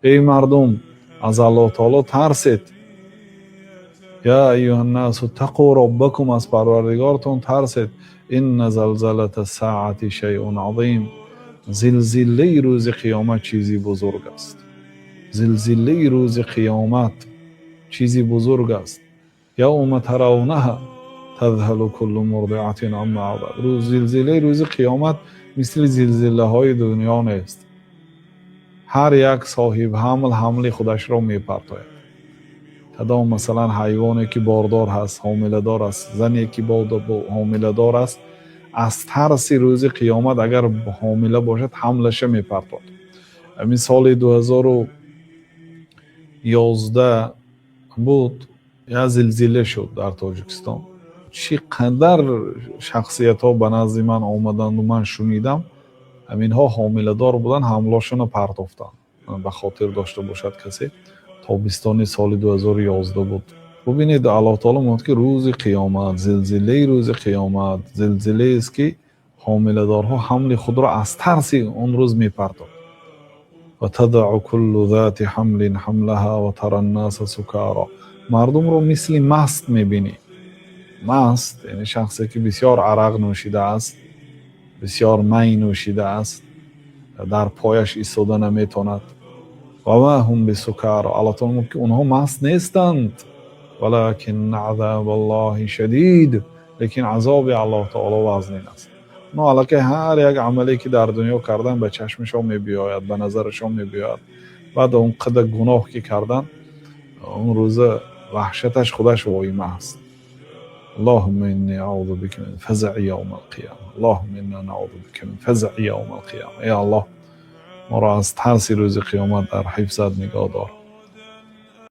Эй мардум, аз Аллоҳ Таоло тарсед. يا أيها الناس اتقوا ربكم, аз Парвардигортон тарсед. إن زلزلة الساعة شيء عظيم, зилзилаи рӯзи қиёмат чизи бузург аст. Зилзилаи рӯзи қиёмат чизи бузург аст. يوم ترونها تذهل كل مرضعة عما أرضعت. Зилзилаи рӯзи қиёмат мисли зилзилаҳои дунё нест. Ҳар як соҳиб ҳамл ҳамли худашро мепартояд. Кадом, масалан, ҳайвоне ки бордор ҳаст, ҳомиладор аст, зане ки ҳомиладор аст, аз тарси рӯзи қиёмат, агар ҳомила бошад, ҳамлаша мепартод. Ҳамин соли 2011 буд, як зилзила шуд дар Тоҷикистон. Чӣ қадар шахсиятҳо ба назди ман омаданду ман шунидам, ҳаминҳо ҳомиладор буданд, ҳамлошонро партофтанд. Ба хотир дошта бошад касе, тобистони соли 2011 буд. Бубинед, Аллоҳ Таоло мегӯяд, ки рӯзи қиёмат, зилзилаи рӯзи қиёмат зилзилаест, ки ҳомиладорҳо ҳамли худро аз тарси он рӯз мепартод. وتضع كل ذات حمل حملها وترى الناس سكارى, мардумро мисли маст мебинӣ. Маст, яъне шахсе ки бисёр арақ нӯшидааст, бисёр май нӯшидааст, дар пояш истода наметавонад. وما هم بسكارى, Аллоҳ Таоло мегӯяд, ки онҳо маст нестанд. ولكن عذاب الله شديد, лекин азоби Аллоҳ Таоло вазнин аст. Онҳо аллакай ҳар як амале ки дар дунё кардан, ба чашмашон мебиёяд, ба назарашон мебиёяд. Баъд он қадар гуноҳ ки кардан, он рӯза ваҳшаташ худаш воима аст. اللهم إني أعوذ بك من فزع يوم القيامة، اللهم إنا نعوذ بك من فزع يوم القيامة. Эй Аллоҳ, моро аз тарси рӯзи қиёмат дар ҳифзат нигоҳ дор.